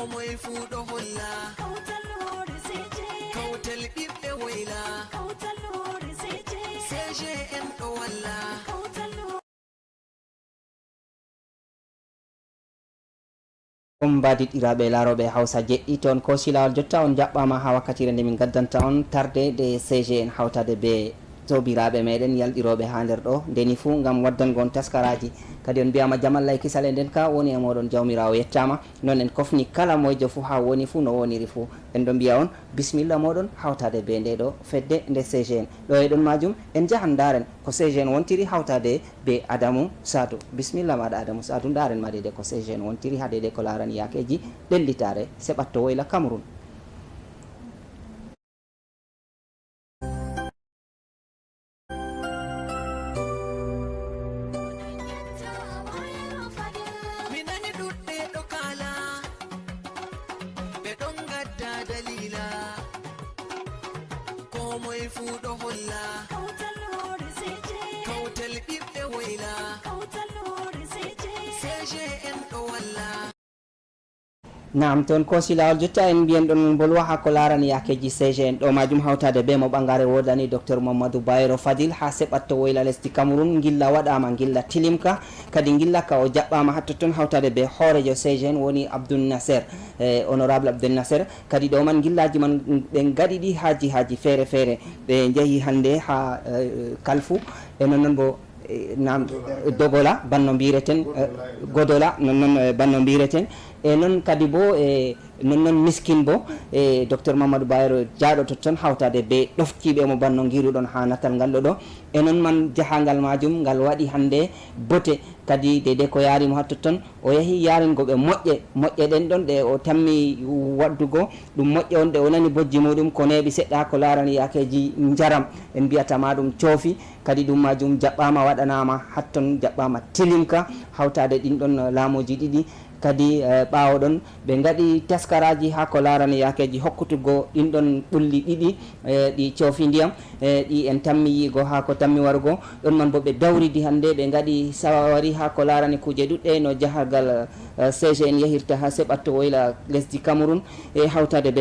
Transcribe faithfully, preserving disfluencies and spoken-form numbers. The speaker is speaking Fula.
Moye fuu ɗo holla. Kawtal hoore C J N. Kawtal ɓiɓɓe woyla. Kawtal hoore C J N. C J N ɗo walla. Kawtal hoore On mbaadiɗɗiraaɓe laarooɓe Hawsa jeɗɗi toon Koosi Laawol jotta, on njaɓɓaama haa wakkatiire nde min ngaddanta on tarde nde C G N hawtaade bee soobiraaɓe meeɗen yalɗirooɓe haa nder ɗoo ndeni fuu ngam waddangol on taskaraaji. Kadi on mbiyaama jamallay kisal e nden ka woni e mooɗon, Jawmiraawo yettaama. Noon en kofni kala moyjo fuu haa woni fuu no woniri fuu. En ɗo mbiya on bismilla mooɗon hawtaade bee ndee ɗoo fedde nde C G N. Ɗo e ɗon maajum en njahan ndaaren ko C G N wontiri hawtaade bee Adamu Saadu. Bismilla maaɗa Adamu Saadu, ndaaren ma deydey ko C G N wontiri haa deydey ko laarani yaakeeji ɗellitaare seɓatto woyla Kamerun. Mi nani ɗuɗɓe ɗo kaala, ɓe ɗon ngadda daliila. Koo moye fuu ɗo holla. Kawtal hoore C J N. Kawtal ɓiɓɓe woyla. Kawtal hoore C J N. C J N ɗo walla. Naam, toon Koosi Laawol jotta en mbiyen ɗon mbolwa haa ko laarani yaakeeji C G N ɗo maajum hawtaade bee mo ɓangaare woodani Docteur Mamadou Bayero Fadil haa seɓatto woyla lesdi Kamerun. Ngilla waɗaama, ngilla tilimka, kadi ngilla ka o jaɓɓaama haa totton hawtaade bee hooreejo C G N woni Abdul Nasser, eh, honorable Abdul Nasser. Kadi ɗo man ngillaaji man ɓe ngaɗi ɗi haa jihaaji feere feere. Ɓe njehi hannde haa, eh, Kalfu e non non bo e, naam, Dogola banno mbiyireten, e, Godola non non, e, banno mbiyireten. E non kadi bo e non non Miskin bo e Docteur Mamadou Bayero jaaɗo totton hawtaade be ɗoftiiɓe mo banno ngiruɗon haa natal ngal ɗo ɗo. E non man jahangal maajum ngal waɗi hannde bote kadi deydey ko yaari mo haa totton. O yahi yaaringo ɓe moƴƴe, moƴƴe ɗen ɗon ɗe o tammi waddugo, ɗum moƴƴe on ɗe o nani bojji muuɗum ko neeɓi seɗɗa ko laarani yaakeeji njaram, en mbiyata ma ɗum coofi, kadi ɗum maajum jaɓɓaama waɗanaama hatton, jaɓɓaama tilimka, hawtaade ɗin ɗon laamuuji ɗiɗi. Kadi, eh, ɓaawo ɗon ɓe ngaɗi taskaraaji haa ko laarani yaakeeji hokkutuggo ɗin ɗon ɓulli ɗiɗi, e, ɗi coofi ndiyam, e, ɗi en tammi yi'ugo haa ko tammi warugo. Ɗon man bo ɓe dawridi hannde, ɓe ngaɗi sawari haa ko laarani kuuje ɗuɗɗe no jahagal, e, C G N yahirta haa seɓatto woyla lesdi Kamerun e hawtaade be